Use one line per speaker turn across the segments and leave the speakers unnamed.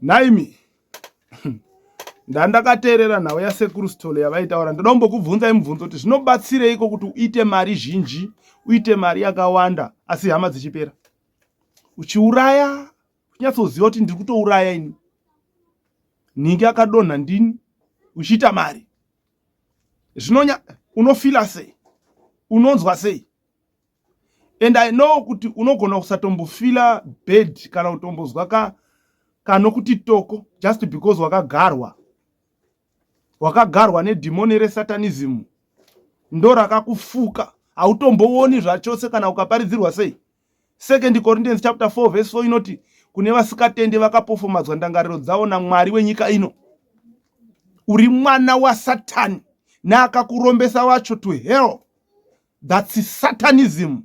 Nhaimi ndandakateerera nhau yasekuru Sithole yavaitaura ndoda kumbokubvunzai mubvunzo kuti zvinobatsireiko kuti uite mari zhinji uite mari yakawanda asi hama dzichipera uchiuraya uchinyatsoziva kuti ndiri kutouraya ini nhingi akadonha ndini uchiita mari zvinonya unofila sei unonzwa sei and i know kuti unogona kusatombofila bad kana kutombozwa ka kanokuti toko just because wakagarwa wakagarwa nedhimoni resatanism ndo rakakufuka hautombooni zvachose kana ukaparidzirwa sei Second Corinthians chapter 4 verse 4 inoti kune vasikatende vakapofomadzwa ndangariro dzavo namwari wenyika ino. Uri mwana waSatani neakakurombesa wacho to hell. That's satanism.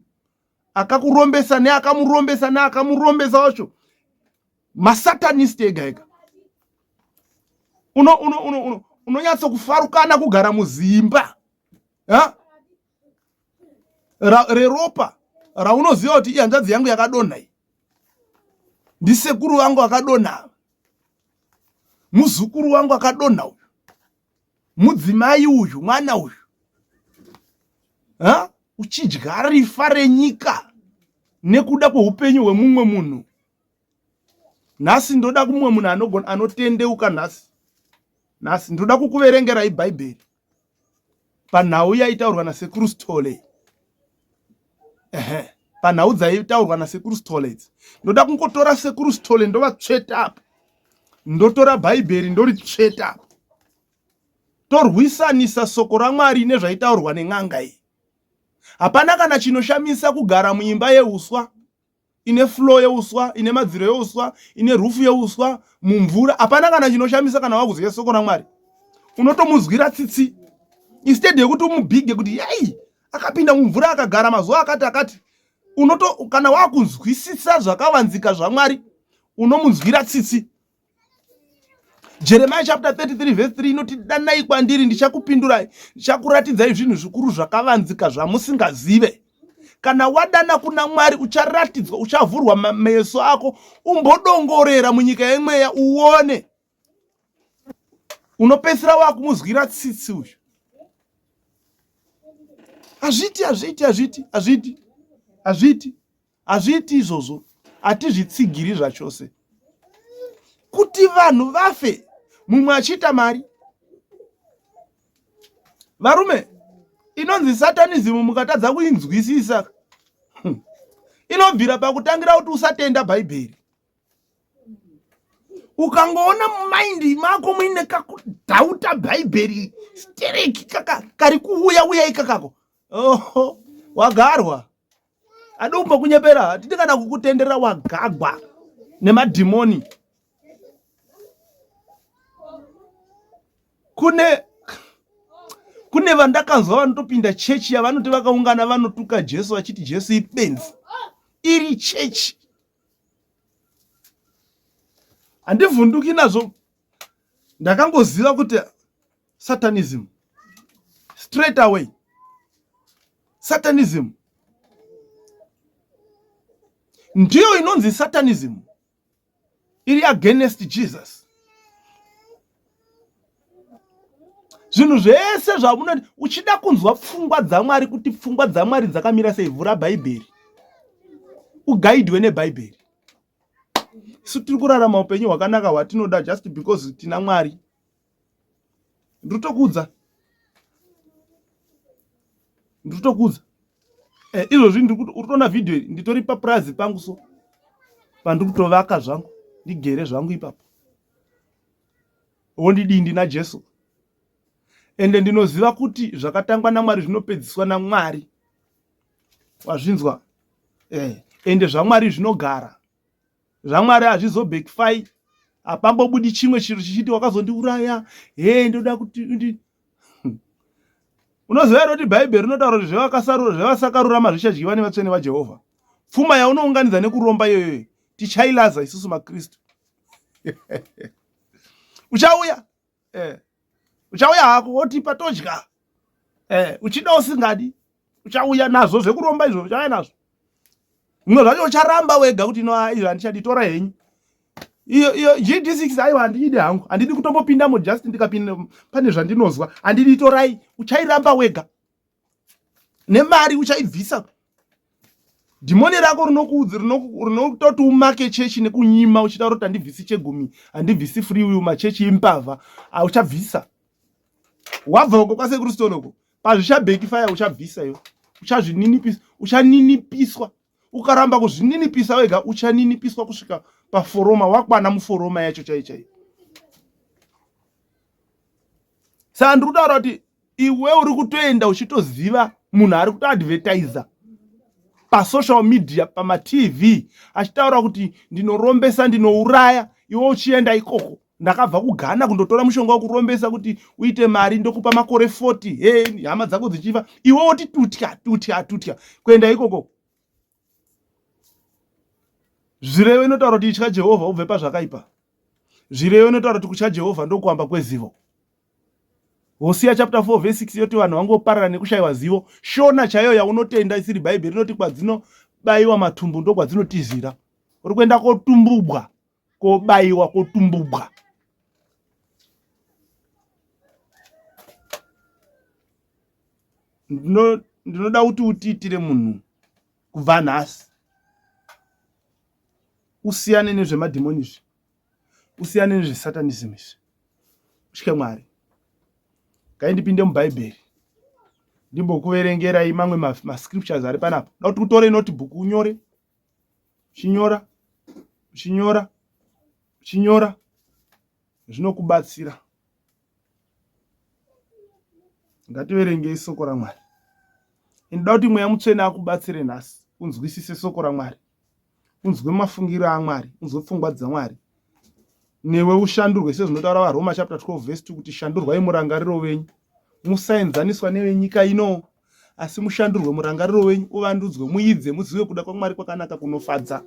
Akakurombesa neakamurombesa neakamurombesa wacho masatanist ega ega. Uno uno uno uno unonyatso kufarukana kugara muzimba. Ha? Reropa raunoziva kuti ihanzvadzi yangu yakadonha iyi, ndisekuru vangu akadonha, muzukuru wangu akadonha uyu, mudzimai uyu, mwana uyu, ha? Uchidya rifa renyika nekuda kweupenyu hwemumwe munhu. Nhasi ndoda kumumwe munhu anogona anotendeuka nhasi. Nhasi ndoda kukuverengerai Bhaibheri panhau yaitaurwa nasekuru Sithole. Ehe, panhau dzaitaurwa nasekuru Sithole idzi. Ndoda kungotora sekuru Sithole ndovatsveta apa. Ndotora Bhaibheri ndoritsveta apa. Torwisanisa soko raMwari nezvaitaurwa nen'anga iyi. Hapana kana chinoshamisa kugara muimba yeuswa ine floor yeuswa, ine madziro yeuswa, ine roof yeuswa, mumvura. Hapana kana chinoshamisa kana wakuziva soko raMwari. Unotomunzwira tsitsi instead yekuti umubhige kuti yei akapinda mumvura akagara mazuva akati akati. Unoto kana wakunzwisisa zvakavanzika zvaMwari unomunzwira tsitsi. Jeremiah chapter 33 verse 3 inoti danai kwandiri ndichakupindurai, ndichakuratidzai zvinhu zvikuru zvakavanzika zvamusingazive. Kana wadana kuna Mwari ucharatidzwa, uchavhurwa meso ako, umbodongorera munyika yemweya uone. Unopedzisira wakumuzwira tsitsi uyu. Hazviiti, hazviiti, hazviiti, hazviiti, hazviiti. Hazviiti izvozvo, hatizvitsigiri zvachose. Kuti vanhu vafe mumwe achiita mari. Varume, inonzi satanism mukatadza kuinzwisisa inobvira pakutangira kuti usatenda Bhaibheri. Ukangoona mumaindi mako muine kakudhauta Bhaibheri stereki kaka kari kuuya uya ikakako, oho, wagarwa. Adi kumbokunyepera, hatidi kana kukutenderera, wagagwa nemadhimoni. Kune kune vandakanzwa vanotopinda chechi yavanoti vakaungana vanotuka Jesu vachiti Jesu ibenzi. Iri chechi. Handivhunduki nazvo. Ndakangoziva kuti satanism straight away. Satanism ndiyo inonzi satanism iri against Jesus. Zvinhu zvese zvamunoti uchida kunzwa pfungwa dzaMwari kuti pfungwa dzaMwari dzakamira sei, vhura Bhaibheri ugaidwe neBhaibheri. Isu tiri kurarama upenyu hwakanaka hwatinoda just because tina Mwari. Ndiri kutokuudza izvozvi ndiri kutoona vhidhiyo iri, nditori papurazi pangu so pandiri kutovaka zvangu, ndigere zvangu ipapo. Wondidii ndina Jesu. Ende ndinoziva kuti zvakatangwa naMwari zvinopedziswa naMwari. Wazvinzwa? Ende zvaMwari zvinogara. ZvaMwari hazvizobackfire. Hapambobudi chimwe chiro chichiti wakazondiuraya. Hey, ndoda kuti ndi Unoziva here kuti Bhaibheri rinotaura kuti zvevasakarurama zvichadyiwa nevatsvene vaJehovha. Pfuma yaunounganidza nekuromba iyoyo tichailaza isusu maKristu. Uchauya. Uchauya hako wotipa todya. Uchida usingadi uchauya nazvo zvekuromba izvo, uchauya nazvo. Zvimwe zvacho ucharamba wega kuti no, izvo handichadi, tora henyu. Iyo iyo GD6 aiwa handiidi hangu. Handidi kutombopindamo just ndikapinda pane zvandinozwa. Handidi torai uchairamba wega. Nemari uchaibvisa. Dhimoni rako rinokuudza rinototi umake chechi nekunyima uchitaura kuti handibvisi chegumi, handibvisi free will machechi imbavha. Auchabvisa. Wabva uko kwasekuru Stone uko. Pazvichabhekifaya uchabvisa iwe. Uchazvininipisa, uchaninipiswa. Ukaramba kuzvininipisa wega uchaninipiswa kusvika paforoma wakwana muforoma yacho chai chai. Saka ndiri kutaura kuti iwe uri kutoenda uchitoziva munhu ari kutoadvertiser pasocial media pamatv achitaura kuti ndinorombesa ndinouraya iwe uchienda ikoko ndakabva kughana kundotora mushonga wekurombesa kuti uite mari ndokupa makore 40 he hama dzako dzichifa iwe woti tutya tutya tutya kuenda ikoko zvirevo inotaura kuti itya jehovha ubve pazvakaipa zvirevo inotaura kuti kutya jehovha ndokuamba kwezivo Hosea chapter 4 verse 6 yoti vanhu vangoparara nekushayiwa zivo. Shona chaiyo yaunotenda isiri Bhaibheri inoti kwadzinobayiwa matumbu ndokwadzinotizira. Uri kuenda kotumbubwa, kobayiwa, kotumbubwa. Ndinoda kuti utiitire munhu kubva nhasi usiyane nezvemadhimoni izvi usiyane nezvesatanism izvi utye mwari ngaindipinde mubhaibheri ndimbokuverengerai mamwe mascriptures ari panapa da kuti utore notebook unyore uchinyora uchinyora uchinyora zvinokubatsira ngativerengei soko ramwari inoda kuti mweya mutsvene akubatsire nhasi unzwisise soko ramwari unzwe mafungiro amwari unzwe pfungwa dzamwari newe ushandurwe sezvinotaura varoma chapter 12 verse 2 kuti shandurwai murangariro wenyu musaenzaniswa nevenyika ino asi mushandurwe murangariro wenyu uvandudzwe muidze muzive kuda kwamwari kwakanaka kunofadza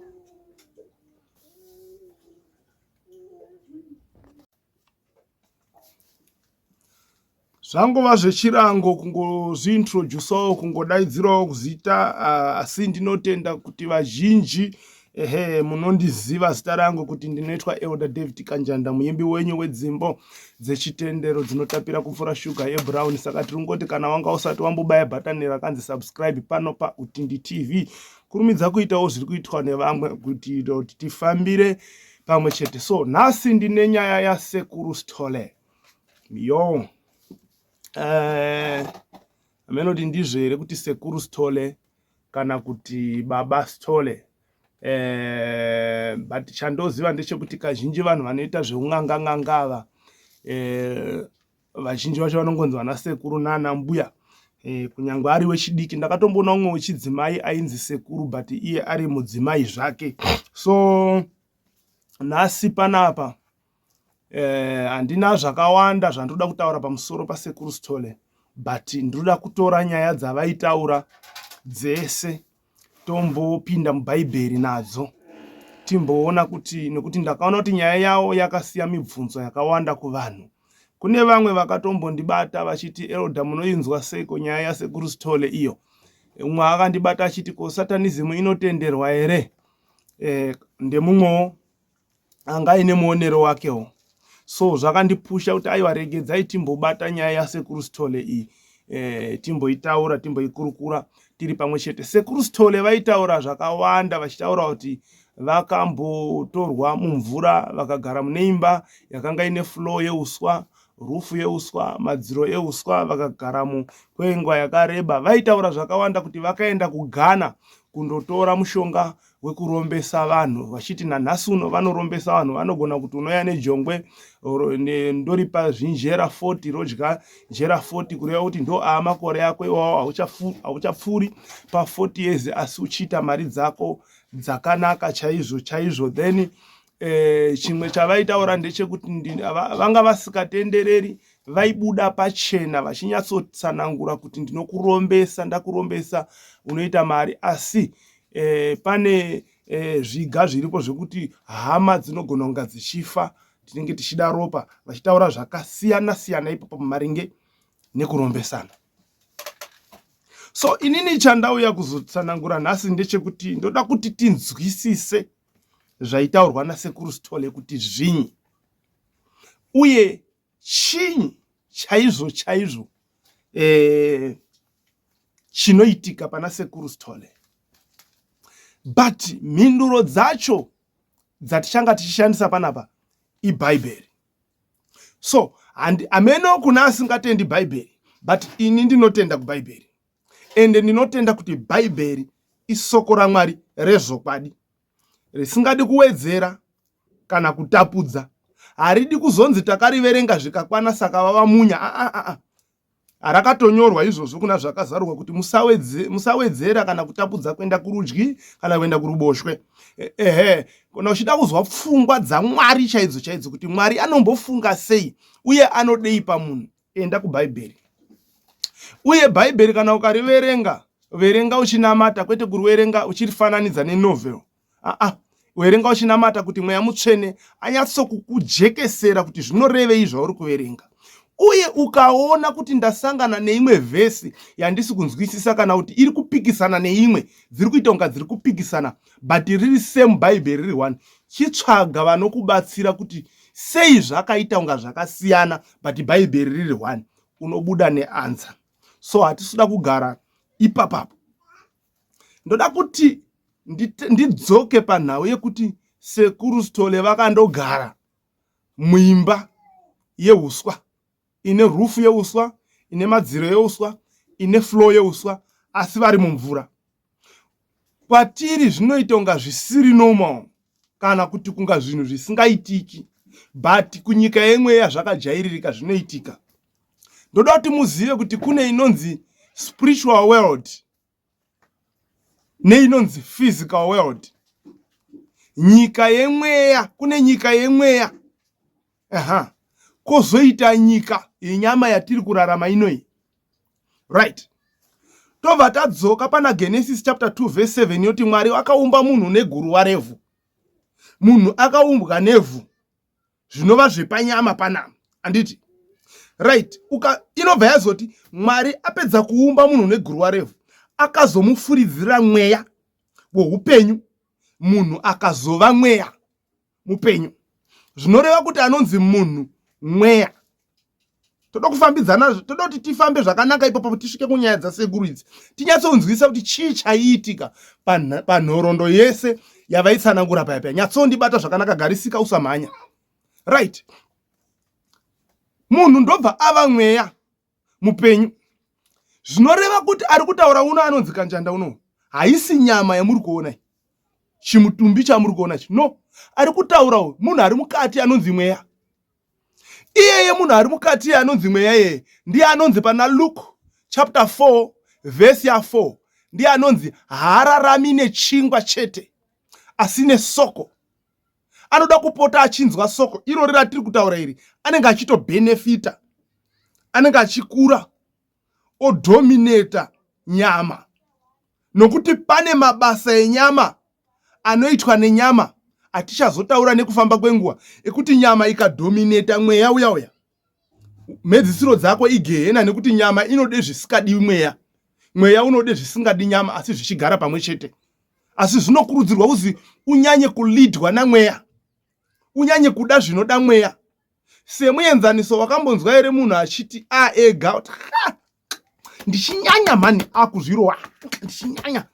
Zvangova zvechirango kungozviintrodusawo kungodaidzirawo kuzita ah, asi ndinotenda kuti vazhinji ehe munondiziva zita rangu kuti ndinoitwa Elder David Kanjanda muimbi wenyu wedzimbo dzechitendero dzinotapira kupfuura shuga yebrown saka tiri kungoti kana wanga usati wambobaya bhatani rakanzi subscribe pano paUtindi TV kurumidza kuitawo zviri kuitwa nevamwe kuti tifambire pamwe chete so nhasi ndine nyaya yasekuru Sithole yo eh, hameno kuti ndizvo here kuti sekuru Sithole kana kuti baba Sithole eh, but chandoziva ndechekuti kazhinji vanhu vanoita zveun'anga n'anga ava eh, vazhinji vacho vanongonzi vana sekuru nana mbuya eh, kunyangwe ari wechidiki ndakatomboona umwe wechidzimai ainzi sekuru but iye ari mudzimai zvake so nhasi panapa eh, handina zvakawanda zvandinoda kutaura pamusoro pasekuru Sithole but ndinoda kutora nyaya dzavaitaura dzese tombopinda mubhaibheri nadzo timboona kuti nekuti ndakaona kuti nyaya yavo yakasiya mibvunzo yakawanda kuvanhu kune vamwe vakatombondibata vachiti elder munoinzwa seiko nyaya yasekuru Sithole iyo umwe akandibata achiti ko satanism inotenderwa here eh, ndemumwewo anga aine muonero wakewo so zvakandipusha kuti aiwa regedzai timbobata nyaya yasekuru Sithole iyi e, timboitaura timboikurukura tiri pamwe chete sekuru Sithole vaitaura zvakawanda vachitaura kuti vakambotorwa mumvura vakagara mune imba yakanga ine floor yeuswa rufu yeuswa madziro euswa vakagaramo kwenguva yakareba vaitaura zvakawanda kuti vakaenda kughana kundotora mushonga wekurombesa vanhu vachiti nanhasi uno vanorombesa vanhu vanogona kuti unouya nejongwe ndoripa zvinjera 40 rodya njera 40 kureva kuti ndo aa makore ako iwawo hauchapfuuri pa 40 years asi uchiita mari dzako dzakanaka chaizvo chaizvo then eh, chimwe chavaitaura ndechekuti vanga vasikatendereri vaibuda pachena vachinyatsotsanangura kuti ndinokurombesa ndakurombesa unoita mari asi e, pane e, zviga zviripo zvekuti hama dzinogona kunga dzichifa tinenge tichida ropa vachitaura zvakasiyana siyana ipapo maringe nekurombesana so inini chandauya kuzotsanangura nhasi ndechekuti ndoda kuti tinzwisise zvaitaurwa nasekuru Sithole kuti zvinyi uye chinyi chaizvo chaizvo eh, chinoitika pana sekuru Sithole but mhinduro dzacho dzatichanga tichishandisa panapa ibhaibheri so hameno kuna asingatendi bhaibheri but ini ndinotenda kubhaibheri ende ndinotenda kuti bhaibheri isoko ramwari rezvokwadi risingadi kuwedzera kana kutapudza haridi kuzonzi takariverenga zvikakwana saka vava munya aa rakatonyorwa izvozvo kuna zvakazarurwa kuti musawedzera kana kutapudza kuenda kurudyi kana kuenda kuruboshwe e, ehe kana uchida kuzwa pfungwa dzamwari chaidzo chaidzo kuti mwari anombofunga sei uye anodei pamunhu enda kubhaibheri uye bhaibheri kana ukariverenga verenga uchinamata kwete kuriverenga uchirifananidza nenovel aa verenga uchinamata kuti mweya mutsvene anyatsokukujekesera kuti zvinorevei zvauri kuverenga uye ukaona kuti ndasangana neimwe vhesi yandisi kunzwisisa kana kuti iri kupikisana neimwe dziri kuita kunga dziri kupikisana but riri same bhaibheri riri one chitsvaga vanokubatsira kuti sei zvakaita kunga zvakasiyana but bhaibheri riri one unobuda neansa so hatisi kugara ipapapo ndoda kuti ndidzoke panhau yekuti sekuru Sithole vakandogara muimba yeuswa ine roof yeuswa ine madziro euswa ine floor yeuswa asi vari mumvura kwatiri zvinoita kunga zvisiri normal kana kuti kunga zvinhu zvisingaitiki but kunyika yemweya zvakajairirika zvinoitika ndoda kuti muzive kuti kune inonzi spiritual world neinonzi physical world nyika yemweya kune nyika yemweya aha kwozoita nyika yenyama yatiri kurarama inoyi right tobva tadzoka pana genesis chapter 2 verse 7 yoti mwari akaumba munhu neguruva revhu munhu akaumbwa nevhu zvinova zvepanyama panama handiti right uka inobva yazoti mwari apedza kuumba munhu neguruva revhu akazomufuridzira mweya weupenyu munhu akazova mweya mupenyu zvinoreva kuti anonzi munhu mweya toda kufambidzana toda kuti tifambe zvakanaka ipapo tisvike kunyaya dzasekuru idzi tinyatsonzwisa kuti chii chaiitika panhoroondo yese yavaitsanangura paya paya nyatsondibata zvakanaka garisika usamhanya right munhu ndobva ava mweya mupenyu zvinoreva kuti ari kutaura uno anonzi kanjanda uno haisi nyama yamuri kuona chimutumbi chamuri kuona chi no ari kutaura munhu ari mukati anonzi mweya iyeye munhu ari mukati iye anonzi mweya iyeye ndiye anonzi pana luke chapter 4 vhesi ya4 ndiye anonzi haararami nechingwa chete asi nesoko anoda kupota achinzwa soko irori ratiri kutaura iri anenge achitobhenefita anenge achikura odhomineta nyama nokuti pane mabasa enyama anoitwa nenyama atichazotaura nekufamba kwenguva ekuti nyama ikadhomineta mweya uya uya mhedzisiro dzako igehena nekuti nyama inode zvisikadiwi mweya mweya unode zvisingadi nyama asi zvichigara pamwe chete asi zvinokurudzirwa kuzi unyanye kulidwa namweya unyanye kuda zvinoda mweya semuenzaniso wakambonzwa here munhu achiti a ega kuti ha ndichinyanya mhani akuzvirowa ndichinyanya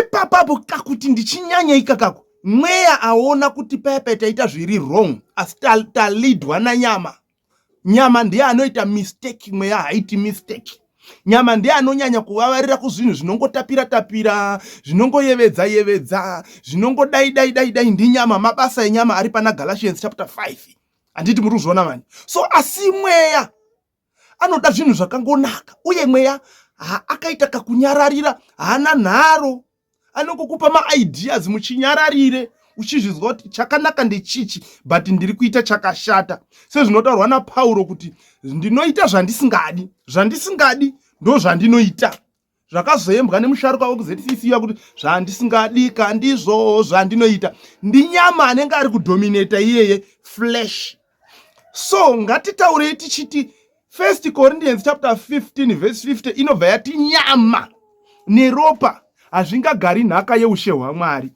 ipapapo kakuti ndichinyanya ikakako mweya aona kuti paya paya taita zviri wrong asi talidwa nanyama nyama ndiye anoita mistake mweya haiti mistake nyama ndiye anonyanya kuvavarira kuzvinhu zvinongotapira tapira zvinongoyevedza yevedza zvinongodai dai dai dai ndinyama mabasa enyama ari pana galatians chapter 5 handiti muri kuzviona mani so asi mweya anoda zvinhu zvakangonaka uye mweya akaita kakunyararira haana nharo anongokupa maideas muchinyararire uchizvizwa kuti chakanaka ndechichi but ndiri kuita chakashata sezvinotaurwa napauro kuti ndinoita zvandisingadi zvandisingadi ndo zvandinoita zvakazoembwa nemusharuka wekuzcc kuti zvandisingadi kandizvo zvandinoita ndinyama anenge ari kudhomineta iyeye flesh so ngatitaurei tichiti first corinthians chapter 15 verse 50 inobva yati nyama neropa hazvingagari nhaka yeushe hwamwari.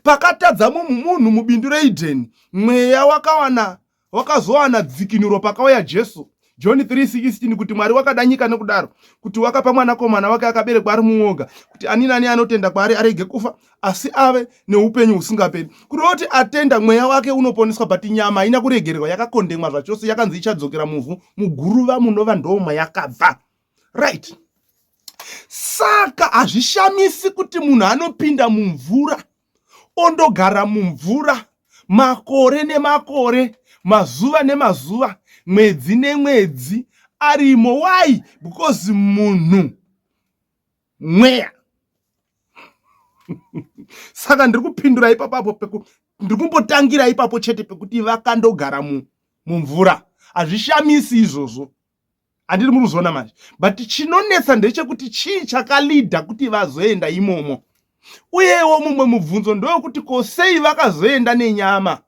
Pakatadza munhu mubindu reEdheni, mweya wakawana wakazowana dzikinuro pakauya Jesu. John 3:16 kuti Mwari wakada nyika nokudaro kuti wakapa mwanakomana wake akaberekwa ari mumwe oga kuti ani nani anotenda kwaari arege kufa asi ave neupenyu husingaperi. Kureva kuti atenda mweya wake unoponeswa but nyama haina kuregererwa yakakondemwa zvachose yakanzi ichadzokera muvhu muguruva munova ndoo mayakabva. Right. Saka hazvishamisi kuti munhu anopinda mumvura ondogara mumvura makore nemakore, mazuva nemazuva, mwedzi nemwedzi arimo. Why? Because munhu mweya. Saka ndiri kupindura ipapo apo, ndiri kumbotangira ipapo chete pekuti vakandogara mumvura. Hazvishamisi izvozvo. Handiri muri kuzviona manje, but chinonetsa ndechekuti chii chakalidha kuti vazoenda imomo. Uyewo mumwe mubvunzo ndewekuti ko sei vakazoenda nenyama?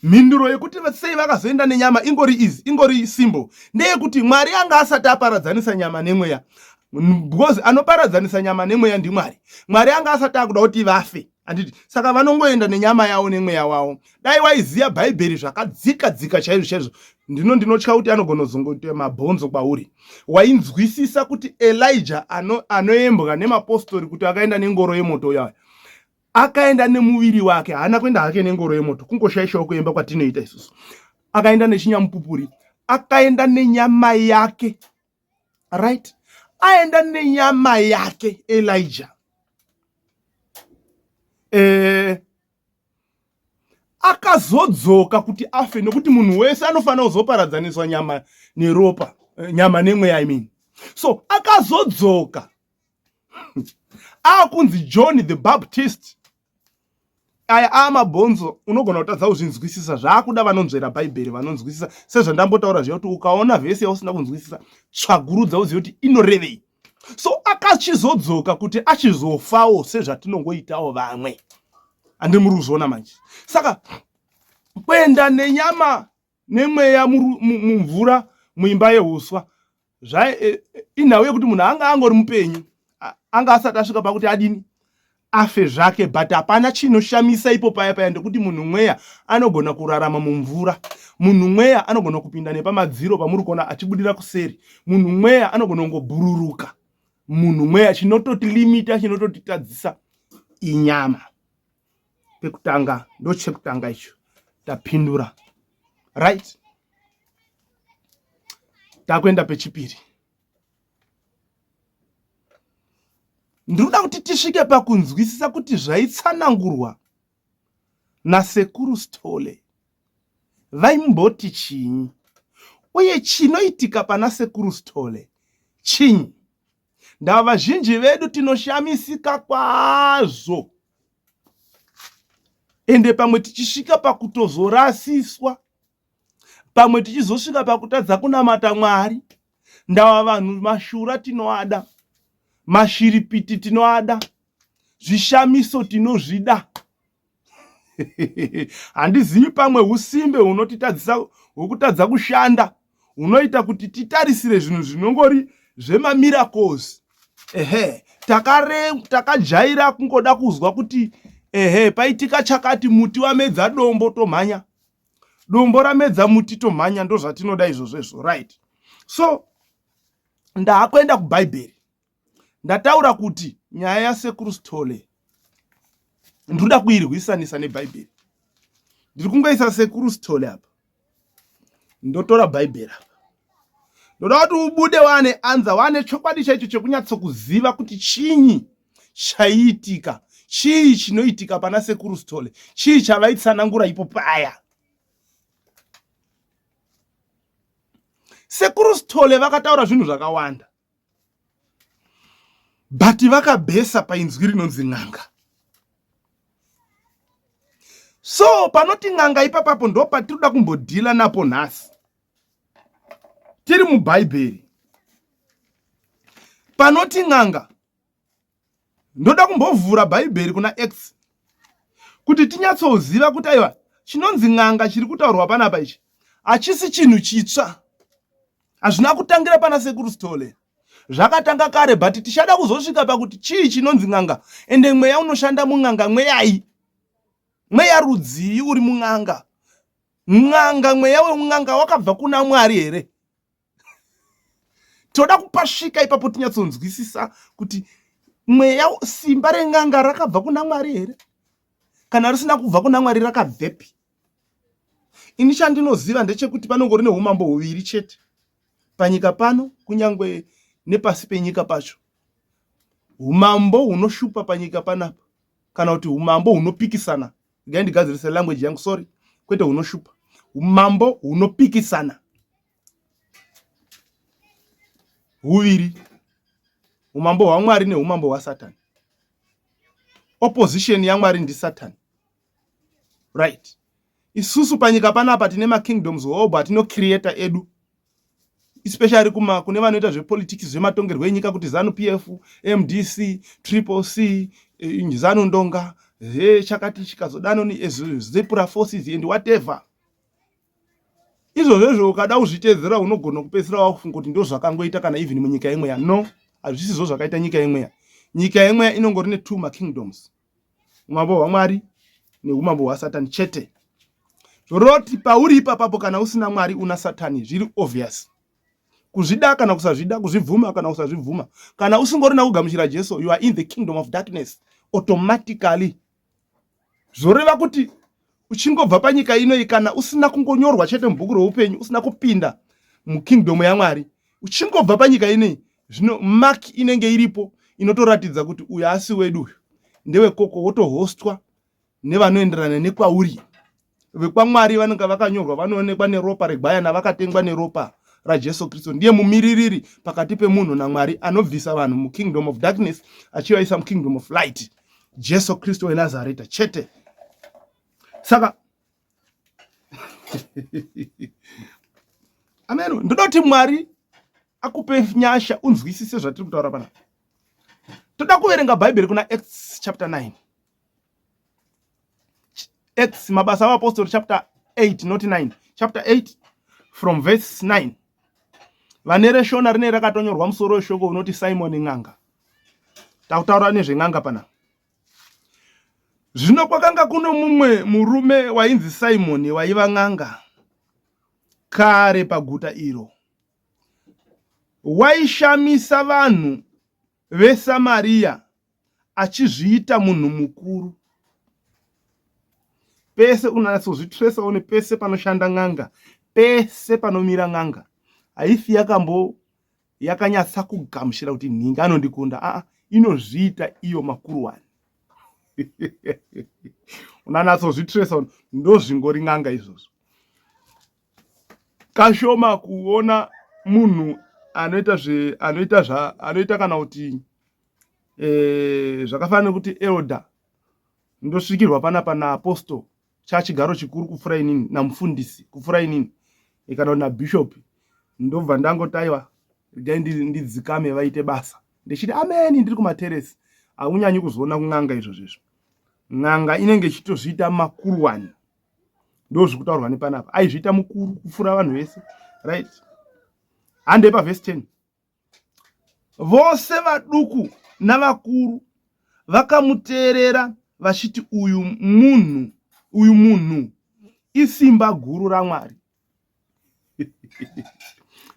Mhinduro yekuti sei vakazoenda nenyama ingori easy, ingori simple, ndeyekuti Mwari anga asati aparadzanisa nyama nemweya, because anoparadzanisa nyama nemweya ndiMwari. Mwari anga asati akuda kuti vafe, handiti? Saka vanongoenda nenyama yavo nemweya wavo. Dai waiziva Bhaibheri zvakadzika dzika chaizvo chaizvo, ndinotya kuti anogona kuzongoita mabhonzo kwauri. Wainzwisisa kuti Elijah anoembwa nemapostori kuti akaenda nengoro yemoto yayo, akaenda nemuviri wake, haana kuenda hake nengoro yemoto, kungoshaishawo kuemba kwatinoita isusu. Akaenda nechinyamupupuri, akaenda nenyama yake, right? Aenda nenyama yake Elijah. Akazodzoka kuti afe, nokuti munhu wese anofanira kuzoparadzaniswa nyama neropa, nyama nemweya, I mean. So akazodzoka akunzi John the Baptist. Aya amabhonzo unogona kutadza kuzvinzwisisa, zvaakuda vanonzvera Bhaibheri vanonzwisisa. Sezvandambotaura zviya kuti ukaona vhesi yausina kunzwisisa, tsvagurudza uzive kuti inorevei. So akachizodzoka kuti achizofawo sezvatinongoitawo vamwe. Handiri muri kuzviona manje? Saka kuenda nenyama nemweya mumvura muimba yehuswa inhau yekuti munhu anga angori mupenyu, anga asati asvika pakuti adini, afe zvake, but hapana chinoshamisa ipo paya paya, ndekuti munhu mweya anogona kurarama mumvura, munhu mweya anogona kupinda nepamadziro pamuri kuona achibudira kuseri, munhu mweya anogona kungobhururuka, munhu mweya. Chinototilimita, chinototitadzisa inyama. Pekutanga ndochekutanga icho tapindura, right? Takuenda pechipiri. Ndinoda kuti tisvike pakunzwisisa kuti zvaitsanangurwa naSekuru Sithole vaimboti chinyi, uye chinoitika pana Sekuru Sithole chinyi. Ndava vazhinji vedu tinoshamisika kwazvo, ende pamwe tichisvika pakutozorasiswa, pamwe tichizosvika pakutadza kunamata Mwari. Ndava vanhu mashura tinoada, mashiripiti tinoada, zvishamiso tinozvida. Handizivi, pamwe usimbe hunotitadzisa, hwekutadza kushanda hunoita kuti titarisire zvinhu zvinongori zvemamiracles. Ehe, takajaira kungoda kuzwa kuti ehe, paitika chakati, muti wamedza dombo, tomhanya, dombo ramedza muti, tomhanya. Ndozvatinoda izvozvo izvo, right? So ndaakuenda kuBhaibheri. Ndataura kuti nyaya yaSekuru Sithole ndinoda kuirwisanisa neBhaibheri. Ndiri kungoisa Sekuru Sithole apa, ndotora Bhaibheri apa. Ndoda kuti ubude wane anza, wane chokwadi chaicho chekunyatsokuziva kuti chinyi chaiitika, chii chinoitika pana Sekuru Sithole, chii chavaitsanangura ipo paya. Sekuru Sithole vakataura zvinhu zvakawanda, but vakabhesa painzwi rinonzi n'anga. So panoti n'anga ipapapo ndo patinoda kumbodhila napo nhasi tiri muBhaibheri. Panoti n'anga, ndoda kumbovhura Bhaibheri kuna X kuti tinyatsoziva kuti aiwa, chinonzi n'anga chiri kutaurwa panapa ichi hachisi chinhu chitsva, hazvina kutangira pana Sekuru Sithole. Zvakatanga kare but tichada kuzosvika pakuti chii chinonzi n'anga ende mweya unoshanda mun'anga mweyai? Mweya rudzii uri mun'anga? N'anga mweya weun'anga wakabva kuna Mwari here? Toda kupasvika ipapo tinyatsonzwisisa kuti mweya simba ren'anga rakabva kuna Mwari here? Kana risina kubva kuna Mwari rakabvepi? Ini chandinoziva ndechekuti panongori neumambo huviri chete panyika pano kunyangwe nepasi penyika pacho. Umambo hunoshupa panyika panapa kana kuti umambo hunopikisana. Regai ndigadzirise language yangu, sorry, kwete hunoshupa. Umambo hunopikisana huviri, umambo hwaMwari neumambo hwaSatani. Opposition yaMwari ndiSatani. Right, isusu panyika panapa tine makingdoms hobho atinocreata edu, especially kuma kune vanoita zvepolitics zvematongerwo enyika, kuti ZANU PF, MDC, Triple C, ZANU Ndonga, he chakati chikazodano, Zipra forces and whatever. Izvozvo izvo ukada kuzviteedzera unogona kupedzisira wakufunga kuti ndo zvakangoita kana even munyika yemweya. No, hazvisizvo zvakaita nyika yemweya. Nyika yemweya inongori netwo makingdoms, umambo hwaMwari neumambo hwaSatani chete. Zvoroti pauri ipapapo kana usina Mwari una Satani, zviri obvious. Kuzvida kana kusazvida, kuzvibvuma kana kusazvibvuma, kana usingorina kugamuchira Jesu, you are in the kingdom of darkness automatically. Zvoreva kuti uchingobva panyika inoyi, kana usina kungonyorwa chete mubhuku roupenyu, usina kupinda mukingdom yaMwari, uchingobva panyika inoyi, zvino mark inenge iripo inotoratidza kuti uyu asi wedu, uyu ndewekoko, wotohostwa nevanoenderana nekwauri. VekwaMwari vanenge vakanyorwa, vanoonekwa neropa regwayana, vakatengwa neropa raJesu Kristu. Ndiye mumiririri pakati pemunhu naMwari, anobvisa vanhu mukingdom of darkness achivaisa mukingdom of light, Jesu Kristu weNazareta chete. Saka ameno ndoda kuti Mwari akupe nyasha unzwisise zvatiri kutaura panapa. Toda kuverenga Bhaibheri kuna Acts chapter 9. Acts, Mabasa avapostori chapter 8, not 9, chapter 8 from verse 9. Vane reshona rine rakatonyorwa musoro weshoko unoti Simon n'anga. Takutaura nezven'anga panapa. Zvino kwakanga kuno mumwe murume wainzi Simoni, waiva n'anga kare paguta iro, waishamisa vanhu veSamaria achizviita munhu mukuru. Pese unanatsozvitresa one, pese panoshanda n'anga, pese panomira n'anga, haifi yakambo yakanyatsa kugamuchira kuti nhingi anondikunda. Aa, inozviita iyo makuru wani. Unanatsozvitresa, ndozvingori n'anga izvozvo. Kashoma kuona munhu anoita zve anoita zva anoita kana kuti zvakafanana nekuti elder ndosvikirwa panapa naapostle chachigaro chikuru kupfuura inini, namufundisi kupfuura inini, kana kuti nabishop, ndobva ndangotaiwa regai ndidzikame vaite basa, ndichiti ameni ndiri kumateresi. Haunyanyi kuzoona kun'anga izvozvo izvo. N'anga inenge ichitozviita makuruwani, ndozviri kutaurwa nepanapa, aizviita mukuru kupfuura vanhu vese. Right, handei pavhesi 10. Vose vaduku navakuru vakamuteerera vachiti, uyu munhu, uyu munhu isimba guru raMwari.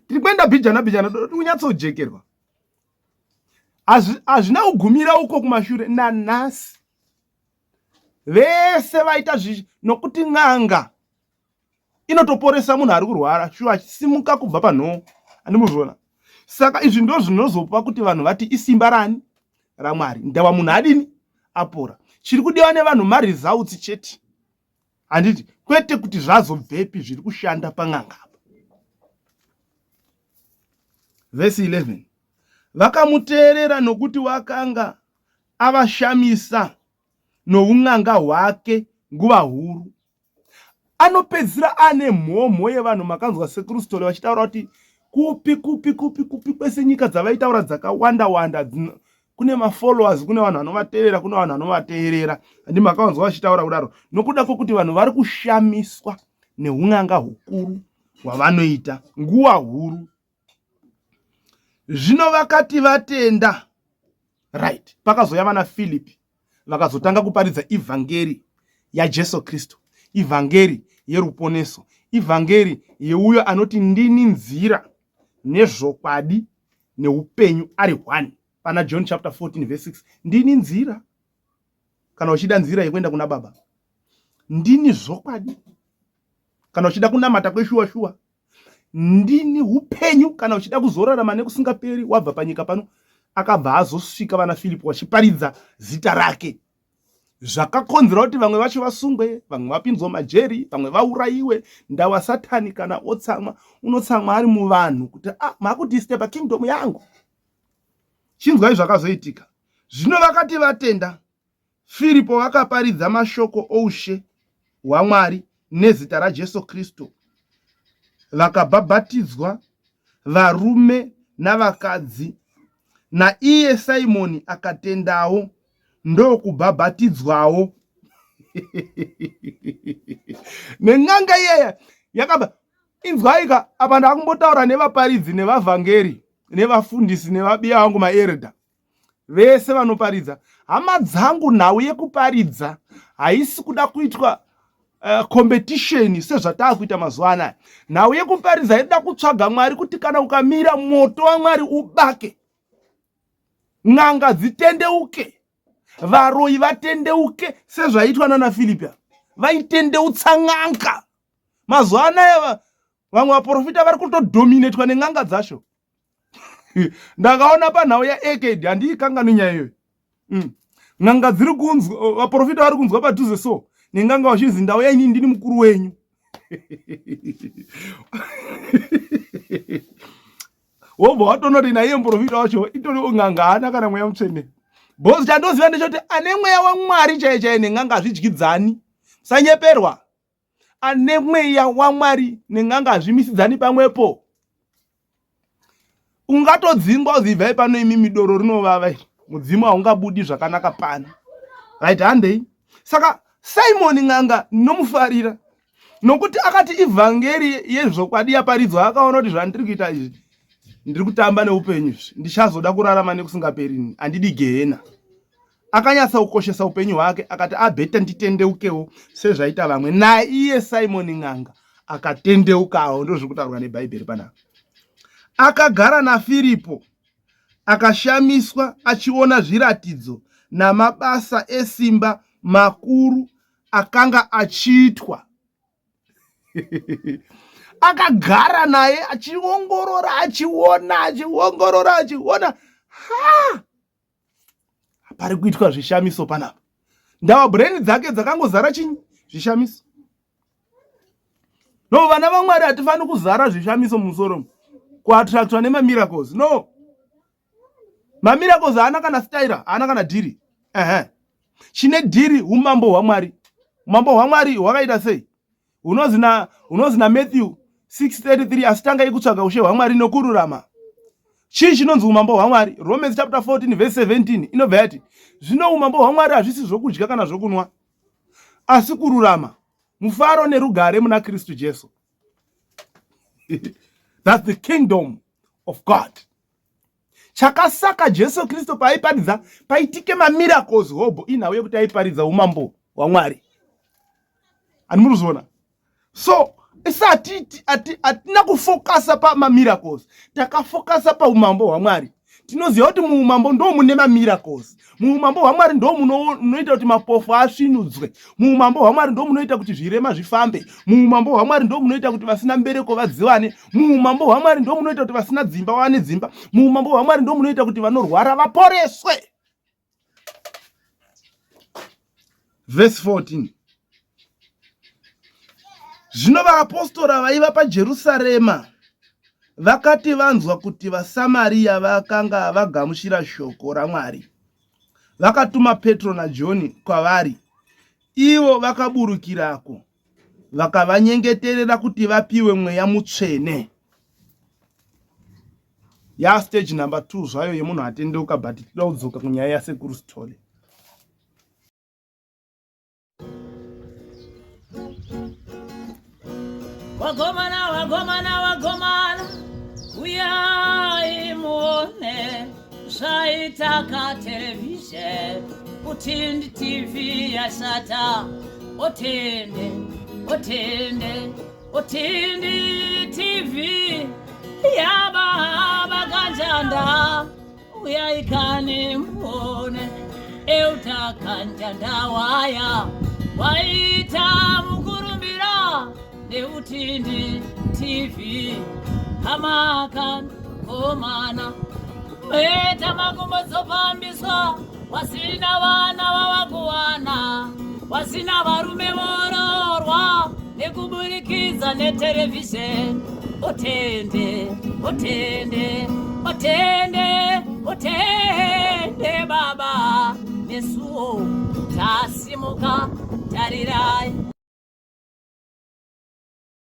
Tiri kuenda bhijana bhijana, kunyatsojekerwa. Hazvina kugumira uko kumashure, nanhasi vese vaita zvichi, nokuti n'anga inotoporesa munhu ari kurwara shuwa achisimuka kubva panhoo, andimuzviona. Saka izvi ndo zvinozopa kuti vanhu vati isimba rani? RaMwari. Ndava munhu adini? Apora. Chiri kudiwa nevanhu maresults chete, handiti? Kwete kuti zvazobvepi zviri kushanda pan'anga apa. Vhesi 11, vakamuteerera nokuti wakanga avashamisa noun'anga hwake nguva huru. Anopedzisira ane mhomho yevanhu. Makanzwa Sekuru Sithole vachitaura kuti kupi kupi kupi kupi kwese, nyika dzavaitaura dzakawanda wanda, kune mafollowers, kune vanhu vanovatevera, kune vanhu vanovateerera. Handi makavanzwa vachitaura kudaro? Nokuda kwokuti vanhu vari kushamiswa neun'anga hukuru hwavanoita nguva huru. Zvino vakati vatenda, right, pakazouya vana Filipi vakazotanga kuparidza ivhangeri yaJesu Kristu, ivhangeri yeruponeso, ivhangeri yeuyo anoti ndini nzira nezvokwadi neupenyu ari one. Pana John chapter 14 verse 6, ndini nzira, kana uchida nzira yekuenda kuna Baba, ndini zvokwadi, kana uchida kunamata kweshuwa shuwa, ndini upenyu, kana uchida kuzorarama nekusingaperi wabva panyika pano. Akabva azosvika vana Filipo vachiparidza zita rake, zvakakonzera kuti vamwe vacho vasungwe, vamwe vapinzwa majeri, vamwe vaurayiwe. Ndawa Satani kana otsamwa, unotsamwa ari muvanhu kuti ah, makudisturba kingdom yangu. Chinzwai zvakazoitika. Zvino vakati vatenda, Firipo vakaparidza mashoko oushe hwaMwari nezita raJesu Kristu, vakabhabhatidzwa varume navakadzi. Naiye Simoni akatendawo ndokubhabhatidzwawo. Nen'anga iyaya yakabva. Inzwaika apa, ndakumbotaura nevaparidzi nevavhangeri nevafundisi nevabiya vangu maerda vese vanoparidza. Hama dzangu, nhau yekuparidza haisi kuda kuitwa competition sezvataa kuita mazuva anaya. Nhau yekuparidza inoda kutsvaga Mwari, kuti kana ukamira moto waMwari ubake, n'anga dzitendeuke, varoyi vatendeuke, sezvaiitwa nana Filipi, vaitendeutsa n'anga. Mazuva anaya vamwe vaprofita vari kutodominatwa nen'anga dzacho. Ndakaona panhau yaeked, handiikanganwi nyaya iyoyo. N'anga dziri kunzwa, vaprofita vari kunzwa padhuze so neng'anga, vachinzi ndauya ini, ndini mukuru wenyu. Wobva watonoti naiye muprofita wacho itori n'anga, haana kana mweya mutsvene. Bhozi chandoziva ndechoti ane mweya waMwari chaiye chaiye nen'anga hazvidyidzani. Sanyeperwa, ane mweya waMwari nen'anga hazvimisidzani pamwepo. Ungatodzingwa uzi ibvai pano imi, midoro rinovava iri, mudzimu haungabudi zvakanaka pano. Right, handei. Saka Simoni n'anga nomufarira nokuti akati ivhangeri yezvokwadi yaparidzwa, akaona kuti zvandiri kuita izvi, ndiri kutamba neupenyu izvi, ndichazoda kurarama nekusingaperi, handidi gehena. Akanyatsa kukoshesa upenyu hwake, akati abheta nditendeukewo sezvaita vamwe. Naiye Simoni n'anga akatendeukawo, ndozviri kutaurwa nebhaibheri panapa. Akagara naFiripo, akashamiswa achiona zviratidzo namabasa esimba makuru akanga achiitwa. Akagara naye achiongorora, achiona, achiongorora, achiona, ha, pari kuitwa zvishamiso panapa. Ndawa brain dzake dzakangozara chinyi? Zvishamiso. No, vana vaMwari hatifaniri kuzara zvishamiso mumusoro, kuattractwa nemamiracles. No, mamiracles haana kana staira, haana kana dhiri. Ehe, chine dhiri umambo hwaMwari. Umambo hwaMwari hwakaita sei? Unozi naMatthew 633, asi tangai kutsvaga ushe hwaMwari nokururama. Chii chinonzi umambo hwaMwari? Romans chapter 14 verse 17 inobva yati, zvino umambo hwaMwari hazvisi zvokudya kana zvokunwa, asi kururama, mufaro nerugare muna Kristu Jesu. That's the kingdom of God. Chakasaka Jesu Kristu paaiparidza paitike mamiracles hobho inhau yekuti aiparidza umambo hwaMwari. Ani muri kuzviona? So isi hatina kufokasa pamamiracles, takafokasa paumambo hwaMwari. Tinoziva kuti muumambo ndo mune mamiracles, muumambo hwaMwari ndo munoita kuti mapofu asvinudzwe, muumambo hwaMwari ndo munoita kuti zvirema zvifambe, muumambo hwaMwari ndo munoita kuti vasina mbereko vadziwane, muumambo hwaMwari ndo munoita kuti vasina dzimba vawane dzimba, muumambo hwaMwari ndo munoita kuti vanorwara vaporeswe. Verse 14, zvino vaapostora vaiva paJerusarema vakati vanzwa kuti vaSamariya vakanga vagamuchira shoko raMwari, vakatuma Petro naJoni kwavari. Ivo vakaburukirako vakavanyengeterera kuti vapiwe mweya mutsvene. Ya stage number 2 zvayo yemunhu atendeuka, but tinoda kudzoka kunyaya yaSekuru Sithole.
Wagomana, wagomana, wagomana, uyai muone. Zvaita katerevhizheni Utindi TV yashata Utindi, Utindi, Utindi TV yababa kanjanda uyayikani muone euta kanjanda waya waita mukurumbira neutindi TV hamakan komana Meta makumbo dzofambiswa wasina vana vavakuwana wasina varume vororwa nekuburikidza neterevhizheni utende utende utende utende baba nesuwo tasimuka tarirai.